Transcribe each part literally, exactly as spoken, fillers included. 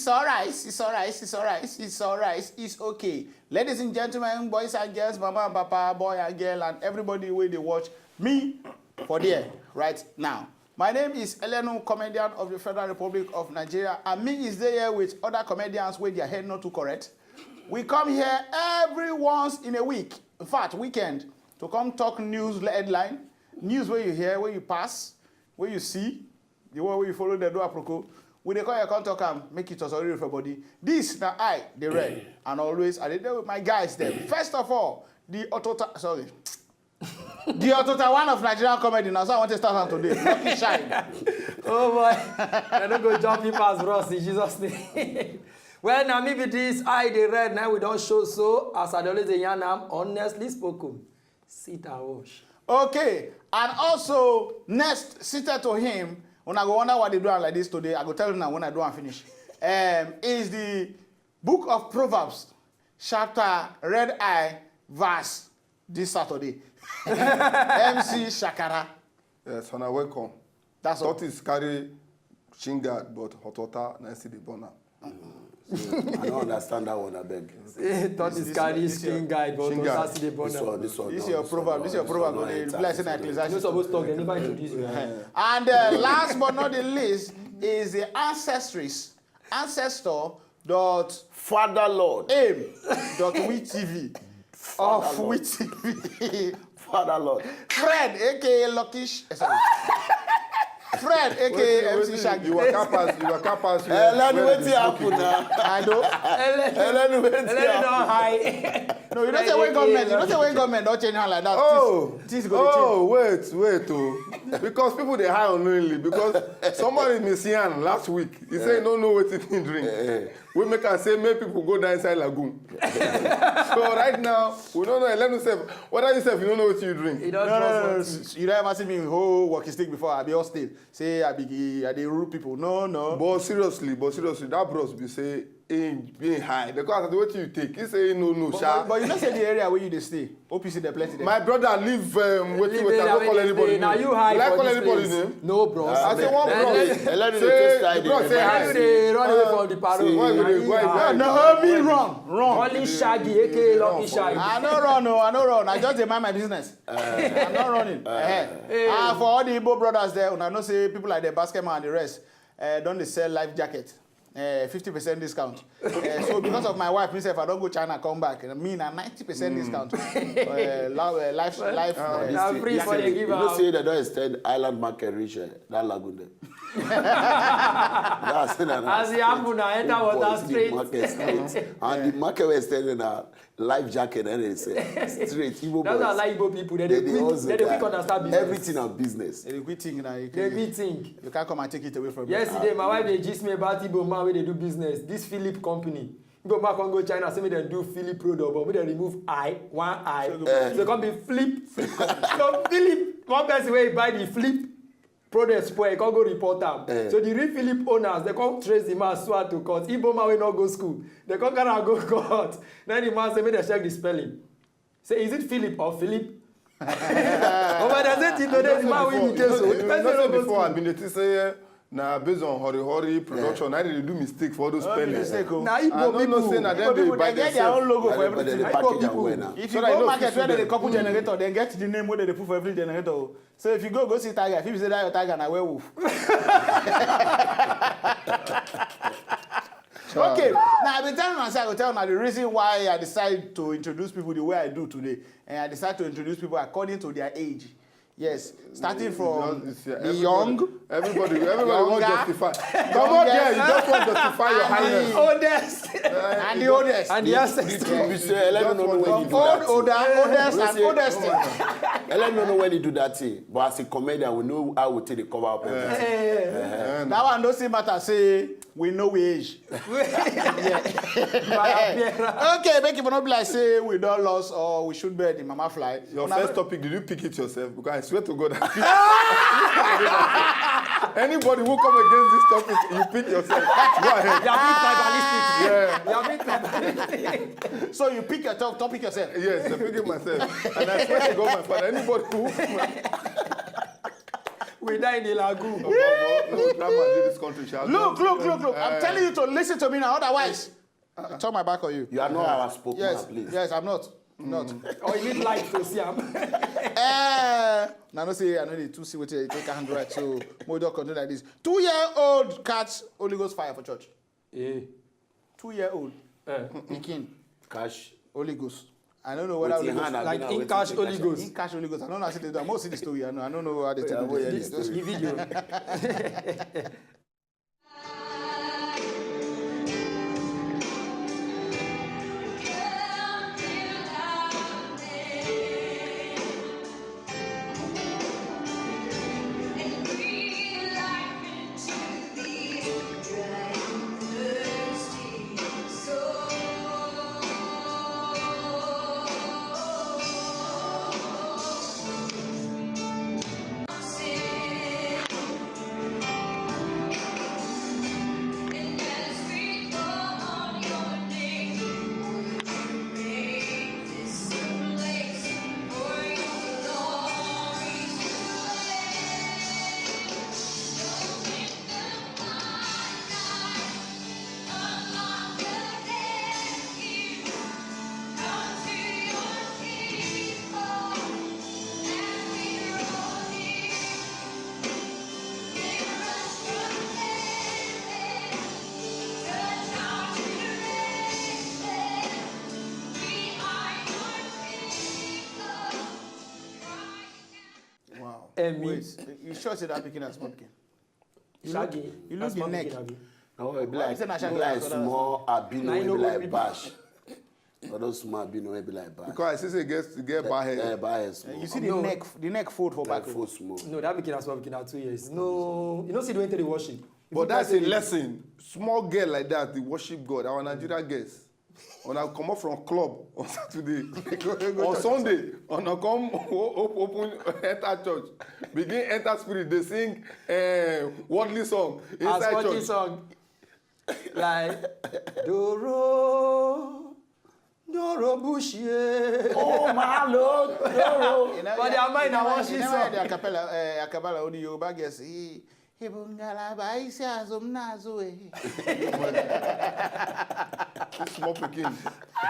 It's alright, it's alright, it's alright, it's alright, it's okay. Ladies and gentlemen, boys and girls, mama and papa, boy and girl, and everybody wey dey watch me for there right now. My name is Elenu, comedian of the Federal Republic of Nigeria, and me is there here with other comedians wey their head not too correct. We come here every once in a week, in fact, weekend, to come talk news headline, news wey you hear, wey you pass, wey you see, the one wey you follow dem do aproko. We dey call you come talk am, make it totori for body. This na I, the red, and always I dey there with my guys dem. First of all, the Otota, sorry, the Otota one of Nigerian comedy. Na so I want to start am today. Lucky shine. Oh boy, I no go jump you pass bros in Jesus name. Well, na me be this I, the red, now we don show so, as I dey always dey yarn am, honestly spoken, sit and watch. Okay, and also next seated to him, una go wonder why they do am like this today. I go tell una when I do am finish. Um, is the book of Proverbs, chapter red eye, verse this Saturday. M C Shakara. Yes, una welcome. That's all. Tortoise carry shin guard, but hot water na still dey burn am. I don't understand that one, I beg. Tortoise carry skin guide, but Shin Tortoise guard. still dey burn This am. one, this one. This no, your this proverb, one, this your this proverb, one, but they no, bless it's it and actually- ecclesiastes. You no suppose talk, they never introduce you. And uh, last but not the least is the ancestries, ancestor dot Father Lord. aim dot wit T V of wit T V. Father Lord. Fred, aka Lucky. Sh- eh, sorry. Fred, aka M C Shaggy. You waka pass, you waka pass. Eh, Lord, wetin happen now? I know. Eleni, wetin Eleni happen? don high. No, you know say when government, you know say when government don change hand like that. Oh, Things, things go dey change. Oh, wait, wait, oh. Because people dey high unknowingly. Because somebody miss Ian last week. He say he no know wetin he drink. We make am say make people go down inside lagoon. So right now, we don't know. Let me say, whether you sef you no know wetin you drink. You No, don no, no, drop no, one thing. no. You don't ever see me hold walking stick before. I be all state. Say I be, I dey rule people. No, no. But seriously, but seriously, that bros be say he being high. Because I say wetin you take. He say he no know, But, sha. but, but you know say the area where you dey stay, O P C dey plenty there. My brother live um, wetin Leave wetin. the I no way call they anybody dey. Now name. you high Will I for call this anybody place. Name? No, bros. I say one Eh, bros. Eleni dey Say take side, the bros eh, say Eleni hi. Now you dey- dey run away from the parole. Why you Now dey- you why you high. dey- No, no, me run, run. Only Shaggy, aka Lucky Shaggy. I no run, no, I no run. I just dey mind my business. I'm not running. Eh. Ah, for all the Igbo brothers there, una know say people like the Basketman and the rest uh, don dey sell life jacket. Uh, fifty percent discount. Uh, so because of my wife, myself, I don go China, come back. Me na ninety percent discount. Uh, la- uh, life, life. Ah, Uh, na free for the You give know out. Say they don extend Island Market reach eh, that lagoon there. That's it, na- As e happen, I enter water Boys, the straight. Market straight. And the market wey extend na life jacket and they say straight. Igbo That's why I boys. like Igbo people. They They dey dey quick, hustle, they dey quick guy. understand business. Everything na business. They dey quick thing now. You They can't, quick think. you can't come and take it away from me. Yesterday, my wife dey gist me about Igbo man wey dey do business. This Philip company. Igbo man come go China, say make dem do Philip product, but make dem remove eye, one eye. So come be flip. So Philip, one person wey buy the flip product spoil, come go report am. Eh. So the real Philip owners, they come trace the man so hard to court. Igbo man wey no go school, they come carry am go court. Then the man say make dem check the spelling. Say, is it Philip or Philip? Oh, but that's it. Today, the man win the case. So, You the know person say no go before I school. Been dey think say eh, na based on hori hori production. I dey do mistake for all those No, spelling. mistake, oh. Na I Igbo no know say people. na Igbo them dey people, buy they get them. their own logo for Everybody everything. dey package am well now. If So you that you go no market fit where see they them. couple generator, then get the name where they put for every generator. So if you go go see tiger, if you say that your tiger na werewolf. Okay, now I been telling myself, I go tell now the reason why I decide to introduce people the way I do today, and I decide to introduce people according to their age. Yes, starting from Just- the everybody- young, Everybody, everybody want Younger. Justify. Come on there, you just want to justify your highness. Oldest. and the oldest. And the ancestors. Truth be say, I don't know when you do Old, that. older, oldest, We and say- oldest. I don't know when you do that thing, but as a comedian, we know how we take the cover up everything. That one don't see matter. Say we know we age. By appearance. Okay, make it not be like say we don't lost or we should bury the mama fly. Your Una- first topic, did you pick it yourself? Because I swear to God, I pick anybody who come against this topic, you pick yourself. Go ahead. You are being tribalistic. Yeah. You are being tribalistic. So you pick your top topic yourself. Yes, I pick it myself. And I swear to God, my father, anybody who We die in the lagoon. Look, look, look, look. I'm telling you to listen to me now. Otherwise, I turn my back on you. You are not our spokesman, Yes, please. yes, I'm not. I'm not. Or you need light to see am. Eh, now no say I know the two see what you take handwrite. So more don't continue like this. Two-year-old catch Holy Ghost fire for church. Eh. Two-year-old Eh. pikin Cash. Holy Ghost. I don't know what With Holy your Ghost. hand, I Like don't know in what cash you Holy take. Ghost. In cash Holy Ghost. I don't know how to do. I must see the story. I know. I don't know how they take Yeah, well, this. yeah, The video. Wow. Emi. Wait, you sure say that pikin na small pikin? Shaggy. You look the neck. No, it be Why like, you say na it be Shaggy like Dance? Small albino Na wey you know be good like people. Bash. All those small albino wey be like Bash. Because I see say get get bad hair. Eh, bad hair small. You see the No. neck, the neck fold for Like back. Fold small. No, that pikin na small pikin na two years. No, you know see the way they worship. If But you that's tell a me- lesson. Small girl like that, they worship God. Our Nigeria girls. When I come up from club on Saturday, on Sunday, when I come o- o- open enter church, begin enter spirit, they sing uh, worldly song As inside worldly church. Song. Like Doro Doro Bushie. Oh my Lord, Doro. You know, But you- their mind you na never- worship you never song. Hear the acapella, uh, acapella, only Yoruba girls. He he bungalaba isi azum nazu eh. Small pikin.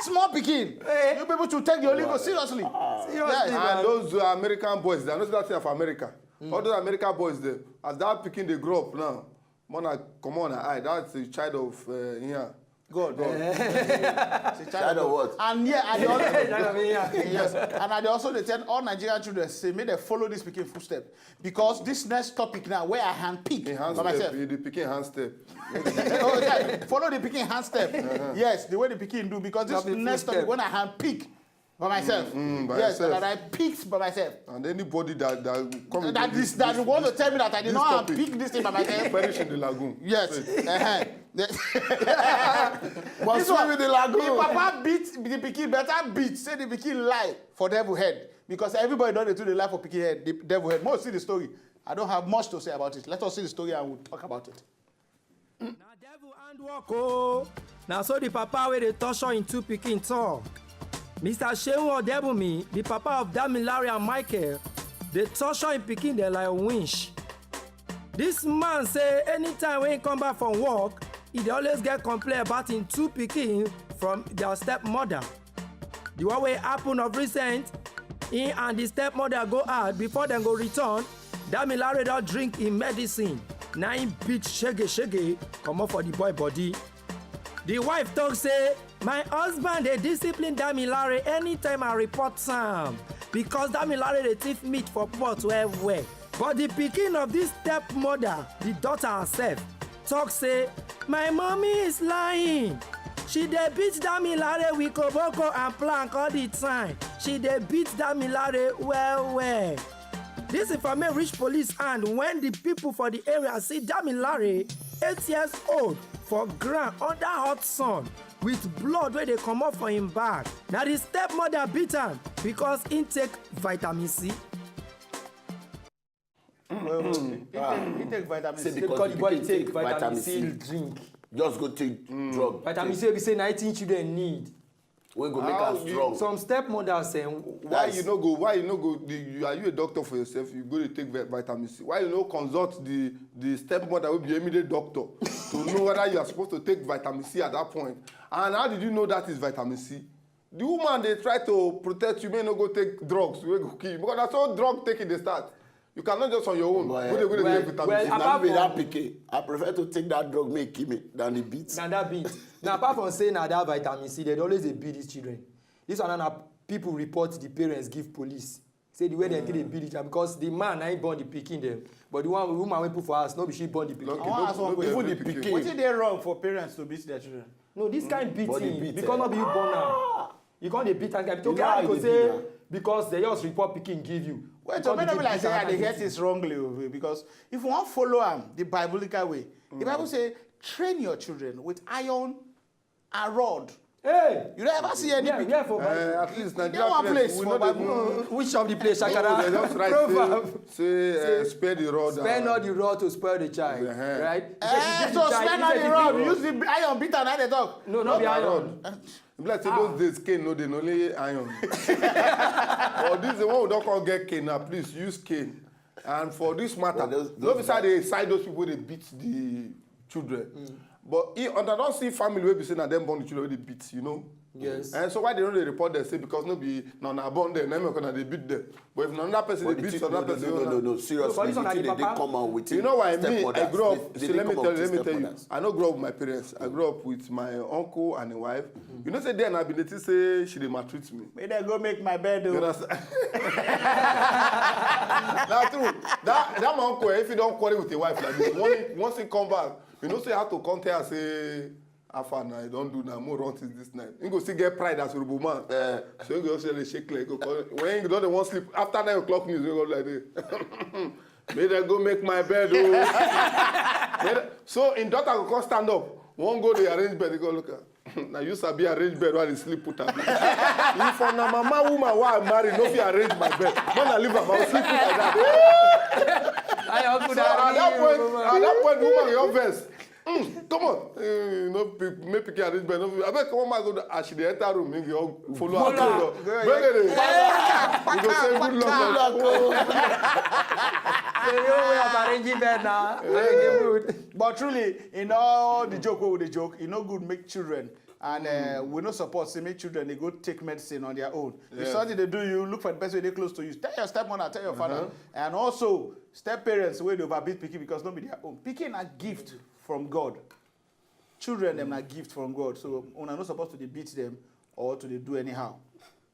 Small pikin. Eh. You people should take the Holy Ghost seriously. Seriously, Yes. man. And those uh, American boys, they are not that thing of America. All those American boys, they, as that pikin they grow up now, man, I come on, I that's a child of uh, here. God, God. It's a Child of what? And yeah, I dey Yeah, also, yeah, yeah. yes, and I dey also dey tell all Nigerian children say make dem follow this pikin footstep because this next topic now where I handpick In hand for step, myself. in the pikin hand step. Oh, yeah, follow the pikin hand step. Yes, the way the pikin do because this Stop the next footstep. topic when I handpick for myself. Mm, by Yes, yourself. And I picked for myself. And anybody that that come That into is that want to tell me that I did this not topic, handpick this thing by myself. Perish in the lagoon. Yes. Uh-huh. But This swim one, with the the lagoon. papa beat the pikin better beat say the pikin lie for devil head because everybody don dey do the lie for pikin head the devil head. Most see the story. I don't have much to say about it. Let us see the story and we'll talk about it. Na devil handwork o. Na so the papa wey dey torture him two pikin talk. Mister Seun Odebumi, the papa of Damilare and Michael, dey torture him pikin dem like winch. This man say anytime wey he come back from work, he dey always get complaint about him two pikin from their stepmother. The one wey happen of recent, he and the stepmother go out before dem go return. Damilare don drink him medicine. Na him beat shege shege comot for the boy body. The wife talk say, my husband dey discipline Damilare anytime I report am because Damilare dey thief meat for pot well well. But the pikin of this stepmother, the daughter herself, talk say, my mommy is lying. She dey beat Damilare with koboko and plank all the time. She dey beat Damilare well well. This information reach police hand when the people for the area see Damilare, eight years old, for ground under hot sun with blood wey dey comot for him back. Na the stepmother beat am because he take vitamin C. Well, well, he take, he take vitamin Say C. because Because the the boy pikin take take vitamin vitamin C C. Drink. Just go take drug. Vitamin C wey be say na eighteen children need. Wey go make am strong. Some stepmothers, eh, why you no go why you no go the, you, are you a doctor for yourself? You go to take vitamin C. Why you no consult the the stepmother wey be immediate doctor to know whether you are supposed to take vitamin C at that point? And how did you know that is vitamin C? The woman dey try to protect you, may no go take drugs wey go kill you, because that's all drug taking dey start. You cannot just on your own. Well, go dey go dey well, take vitamin well, C. If na me be that pikin, I prefer to take that drug make e kill me than the beat. Na that beat. Now, apart from saying na that vitamin C, they always dey beat these children. This one na people report the parents give police. Say the way they take dey beat the child, because the man na him born the pikin dem, but the one woman wey put for house, no be she born the pikin. I wan ask one question. Even the pikin. Wetin dey wrong for parents to beat their children? No, this kind beating, because no be you born am. You come dey beat am, okay, how you go say because they just report pikin give you. Wait, so make no be like say I dey hear things wrongly o, because if you wan follow am the biblical way, the Bible say train your children with iron and rod. Hey! You never see any pikin. Where for Bible? At least Nigeria one place for Bible. Which of the place? Shakara. Proverb. Say, say uh, spare the rod. Spare not the rod to spoil the child. Uh-huh. Right? Eh, so spare not the rod. Use the iron beat and I dey talk. No, no be iron. Be like say those days cane no dey, na only iron. But this the one we don come get cane now, please use cane. And for this matter, no be say I dey side those people wey dey beat the children. But e una don see family wey be say na dem born the children wey dey beat, you know. Yes. And so why they no dey report dem say because no be na una born dem, na im una dey beat dem. But if na another person dey beat another person, no, no, no, no, seriously, the thing dey dey common with stepmothers. You know why me? I grew up. See, let me tell you, let me tell you. I no grow up with my parents. I grew up with my uncle and him wife. You know say then I bin dey think say she dey maltreat me. Make dem go make my bed o. You understand? Na true. That that my uncle, if he don quarrel with him wife like this, once he, once he come back, you know say how to come tell her say, how far now? I don do now. More run things this night. He go still get pride as Yoruba man. So he go say dey shake leg. He go call when he don dey wan sleep after nine o'clock news, he go like this. Make dem go make my bed o. So him daughter go come stand up. One go dey arrange bed, he go look am. Na you sabi arrange bed while you sleep put am. If na mama woman wey I marry no fit arrange my bed, when I leave am, I will sleep put like that. So at that point, at that point, woman go vex. Mm, come on, eh, no make pikin arrange bed. No, abeg, come on, man, go. As she dey enter room, make you follow her go. Bring it. You go say good luck. Good luck. So your way of arranging bed now. Arranging food. But truly, in all the joke wey we dey joke, e no good make children and uh, we no support say make children dey go take medicine on their own. If something dey do you, look for the person wey dey close to you. Tell your stepmother, tell your father, and also step parents wey dey overbeat pikin because no be their own. Pikin na gift from God. Children dem na gift from God, so una no suppose to dey beat dem or to dey do anyhow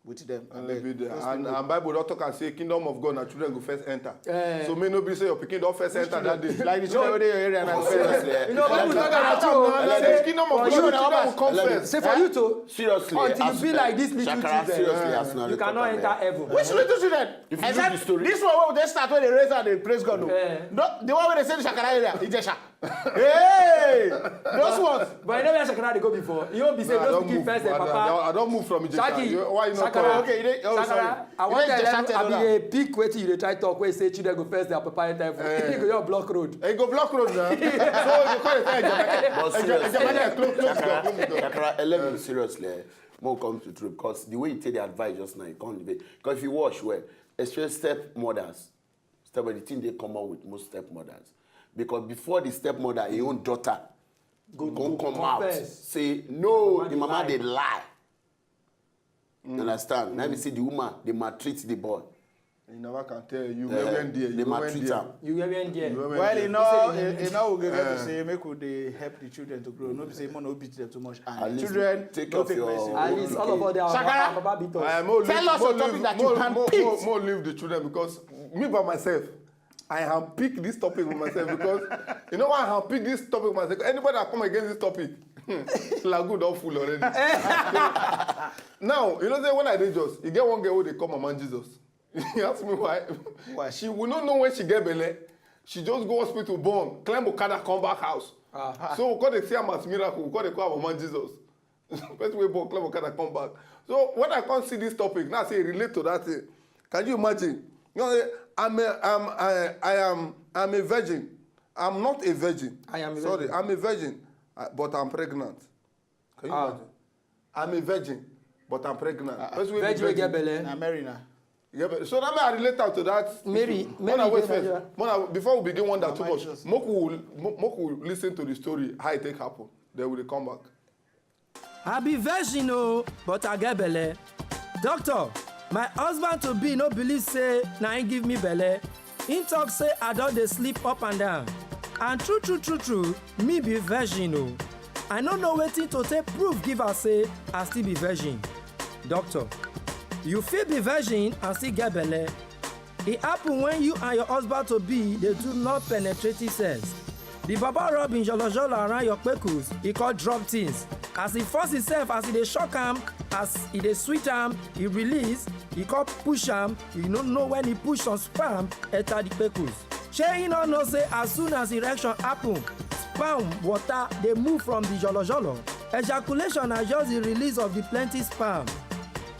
with them. And, and, and Bible don talk and say kingdom of God na children go first enter. Eh. So may no be say your pikin don first enter that day. Like the children wey dey your area na go first. You know, people talk about you. Say kingdom of God na children go come first. Say for you too. Seriously, until you be like this little children, seriously, you cannot enter heaven. Which little children? If you know the story, this one wey dey start wey dey raise and dey praise God o. The one wey dey say the Shakara area, Ijesha. Hey, those ones. But I never ask Shakara to go before. You won't be saying those people first, papa. I don't move from Ijesha. Shaki, why you not Shakara? Okay, oh, sorry. I want to tell you, I be a pick wetin you dey try talk wey say children go first their papa enter heaven. You go block road. You go block road now. So you call it Ejamaka. But seriously, Ejamaka, close, close, close. Shakara, eleven, seriously, eh, more come to true because the way you take the advice just now, you come the way. Because if you watch well, especially stepmothers, stepmother, the thing dey common with most stepmothers. Because before the stepmother, him own daughter go come out say no, the mama dey lie. You understand? Now we see the woman dey maltreat the boy. You never can tell. You went there. They maltreat am. You went there. Well, you know, you know, we get to say make we dey help the children to grow. No be say make we no beat them too much. And children take care of your own. At least all of us dey our papa beat us. Tell us a topic that you can pick. More leave the children because me by myself, I handpick this topic for myself because you know why I handpick this topic for myself? Anybody that come against this topic, lagoon don full already. Now, you know say when I dey Jos, e get one girl wey dey call Mama Jesus. You ask me why? Why? She will not know when she get belle. She just go hospital born, climb okada, come back house. So we come dey see am as miracle. We come dey call am Mama Jesus. Person wey born climb okada come back. So when I come see this topic, now I say e relate to that thing. Can you imagine? You know, say, I'm a, I'm, I, I am, I'm a virgin. I'm not a virgin. I am a virgin. Sorry, I'm a virgin, uh, but I'm pregnant. Can you imagine? I'm a virgin. But I'm pregnant. Person wey be Virgin wey get virgin. Belle. Na Mary na. Yeah, but so that may I relate out to that. Mary, issue. Mary Mona, wait dey first. Nigeria. Mona, before we begin wonder too Mama much, Jesus. Moku will, Mo- Moku will listen to the story, how it take happen. Then we will come back. I be virgin o, but I get belle. Doctor, my husband to be no believe say na him give me belle. Him talk say I don dey sleep up and down. And true true true true, me be virgin o. I no know wetin to take prove give her say I still be virgin. Doctor, you fit be virgin and still get belle. E happen when you and your husband to be dey do non-penetrative sex. The baba rub him jolojolo around your kpekus, e come drop things. As e force himself, as e dey shock am, as e dey sweet am, e release, e come push am, e no know when e push some sperm enter the kpekus. Shey e no know say as soon as erection happen, sperm water dey move from the jolojolo? Ejaculation na just the release of the plenty sperm.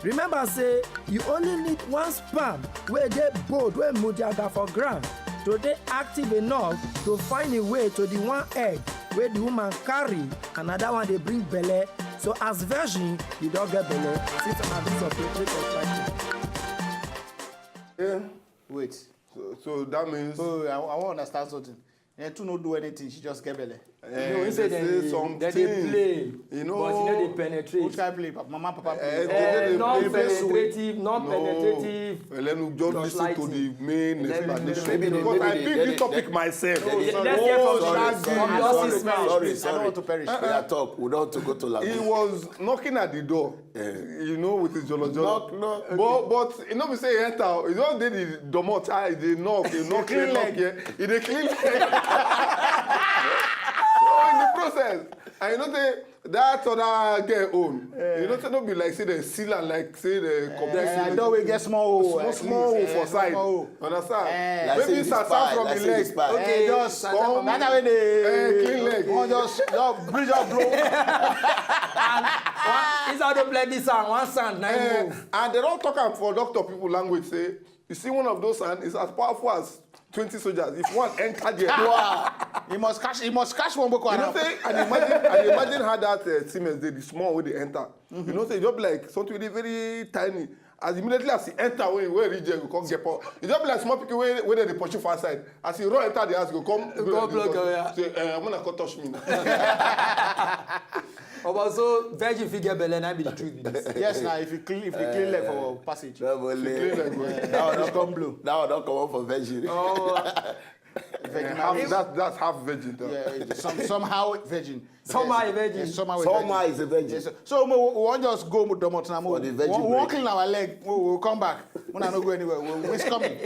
Remember say you only need one sperm wey dey bold, wey mudiaga for ground, to dey active enough to find a way to the one egg wey the woman carry, and na that one dey bring belle. So as virgin, you don get belle. Since una be some play play for practice. Yeah. Wait. So, so that means. So I, I wan understand something. Dem two no do anything, she just get belle. Eh, No, he say they dem say dey some dem dey things, play, you know, but e no dey penetrate. Which kind play? Papa, mama, papa Eh, play. they Eh, dey play, play, play. non-penetrative, No. non-penetrative. Let me just listen to Torchlighting. the main Let me explanation. maybe they- Because maybe I they- pick maybe this topic they- myself. Let- So, let's hear oh, from shaggy. from This Justice one, Man. please. Sorry, This one, I don't sorry. want to perish. We are top. We don't want to go to He Lagos. Was knocking at the door, you know, with his jolojolo. Knock, knock. But but you know, we say he enter. He just did the domot. He dey knock, he knock, he Clean knock. leg. Yeah, he dey clean leg. So in the process, and you know say that other girl own. You know say no be like say they seal am, like say they complete Eh, seal. Door wey get small hole. Small At small least, hole eh, for side. Small hole. Understand? Eh. Like Maybe say it's the aside spy, from like the say the leg. spy. Okay, Okay, just Santa come. Mama. That way they Eh, clean leg. Come just, just breeze just blow. One, inside the play this sound, one sound, nine Eh, move. And they don't talk am for doctor people language. Say you see one of those hand is as powerful as twenty soldiers. If one enter there, He must catch. He must catch one Boko You know Haram. say, and imagine, and imagine how that uh, Siemens dey, the small wey dey enter. You know say e just be like something wey dey very tiny. As immediately as e enter, wey wey reach there, go come get power. E just be like small pikin wey wey dey dey pursue for outside. As e run enter the house, go come Go block am, yeah. Say, eh, "Una come touch me now." Omo, so virgin fit get belle, na be the truth be this. Yes, now if you clean, if you clean leg for passage, No, but Clean leg, le- well. That one just don't come blow. That one don't come up for virgin. Oh, Virgin Half, marriage. That, that's half virgin. Though. Yeah, some, somehow virgin. Somehow Yes. virgin. Yes, somehow Somehow virgin. is a virgin. Yes, so we, we wan just go with domot now. For We the virgin wan we wan break. Clean our leg. We will come back. Una no go anywhere. We we coming.